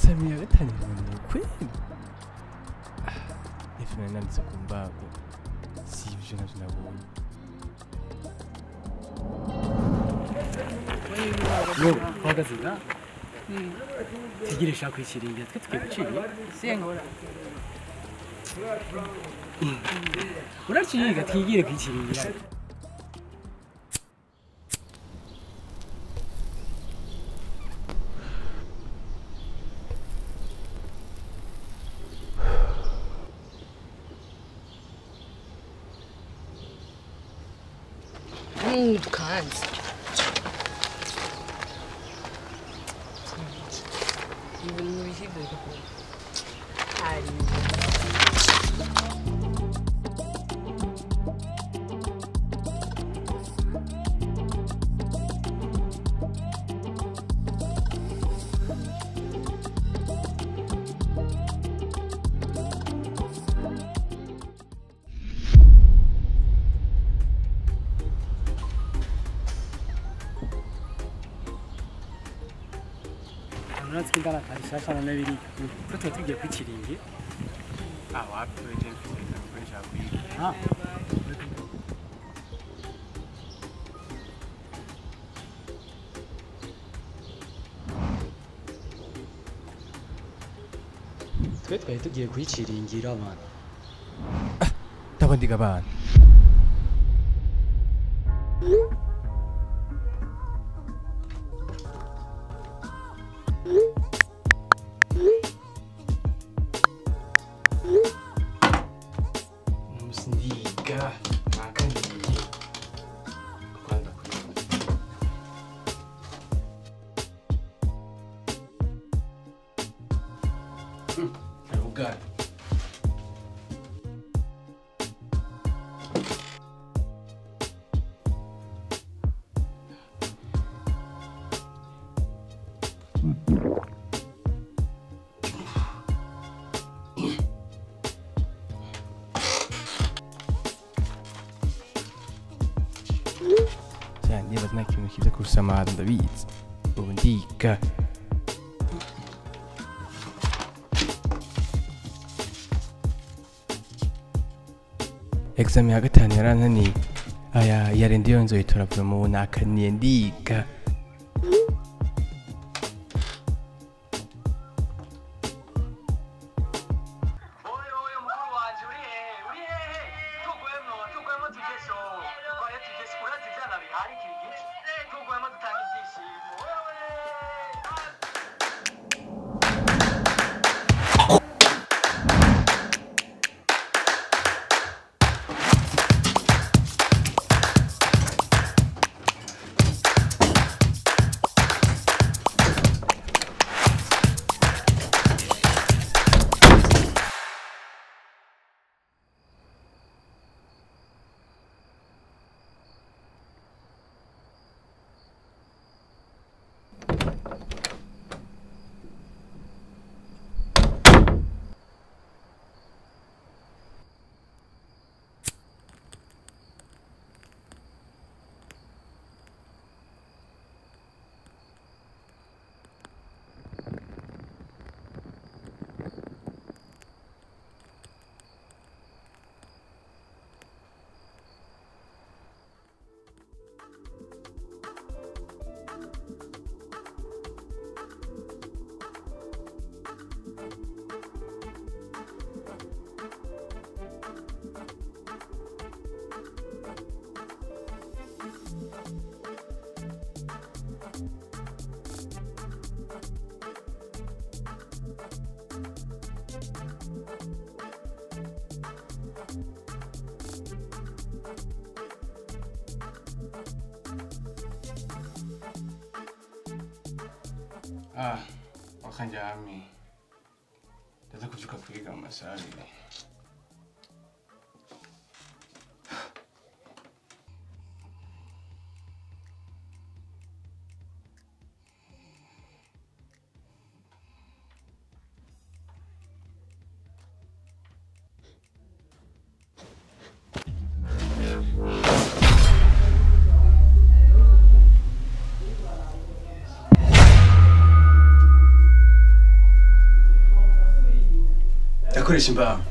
Examen ya gatanu irananiye kweli. Ivyo nari nanditse ku mbaho si ivyo navyo nabonye. Yo, uhagaze nga tegereje kwikirindira twe tugiye gucira Sinkora. Uraciga twigire kwikirindira. Dukanze. Uratse indara karishasha na nabiri ko tuba tugiye kwikiringi. Ah, wapi wewe mfise examen nshaka kwiga. Ah. Twe twari tugiye kuyikiringira abana. Ndabondiga abana. Ndiga nakaniye kwanda kwiga. Ubugari. Ndibaza nta kintu kiza kusamara ndabizi. Ubu ndiga. Examen ya gatanu yarananiye. Aya yarindi yo nzoyitora mu nakaniye ndiga. Ah, wakanjyamye. Ndaza kuvyuka kwiga mu masaha abiri. Ndakoresha imbaho.